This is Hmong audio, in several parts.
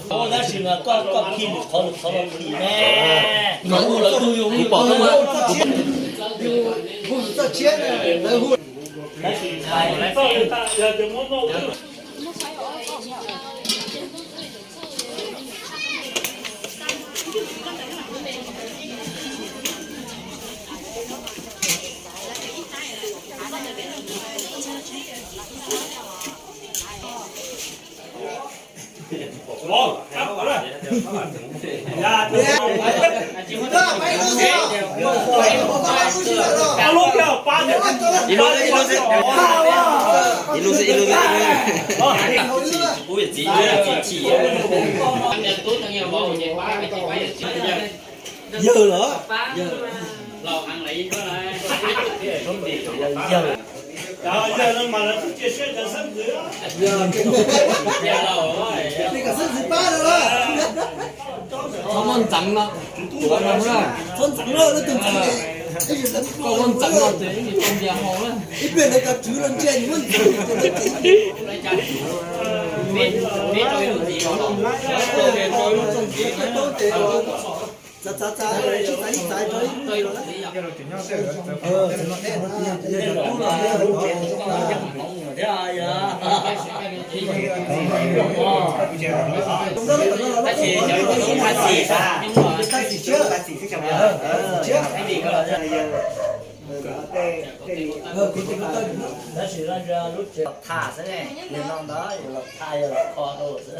Tab sis mas koj koj khi lwm qhov lwm qhov los khi ne. Lawv hu lawv hu yus pom. Tab sis Ib lub, ib lub xwb. Ib lub xwb, ib lub xwb, ib lub xwb. Pub yawm txiv, yawm txiv chim. Yawg los? Yawg. Yawg no mas lawv twb cia siab cov xeeb ntxwv. Li kom xeeb ntxwv pab no. Txhob muab ntxeev no. Txhob ntxeev no, leej twg ntxeev ces koj muab ntxeev no ces ib niag tau ntias hau na. Ib pliag lawv cov tswv los ntsia yus muab ntxeev ces lawv ceev. Txav txav txav, tsis txav ib txav rau ib tug los. Tab sis lub tsev los tham xwb ne, yog no ntawd yus los tham yog los kho rau xwb.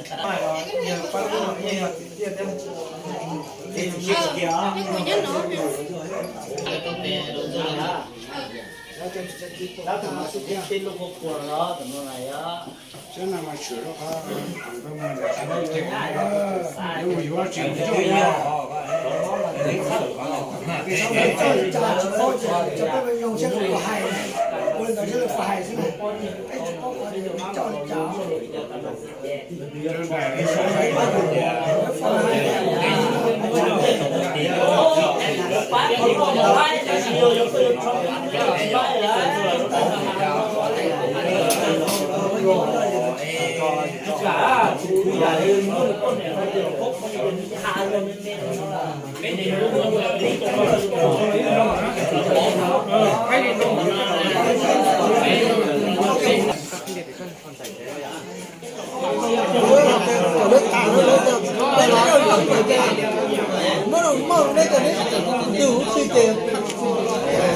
Muab no muaj neb cov neb twb khi tes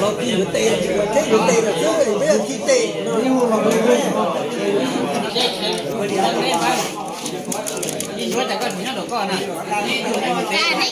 los khi yuav tes, teb yuav tes lawm xwb, peb yog khi tes no.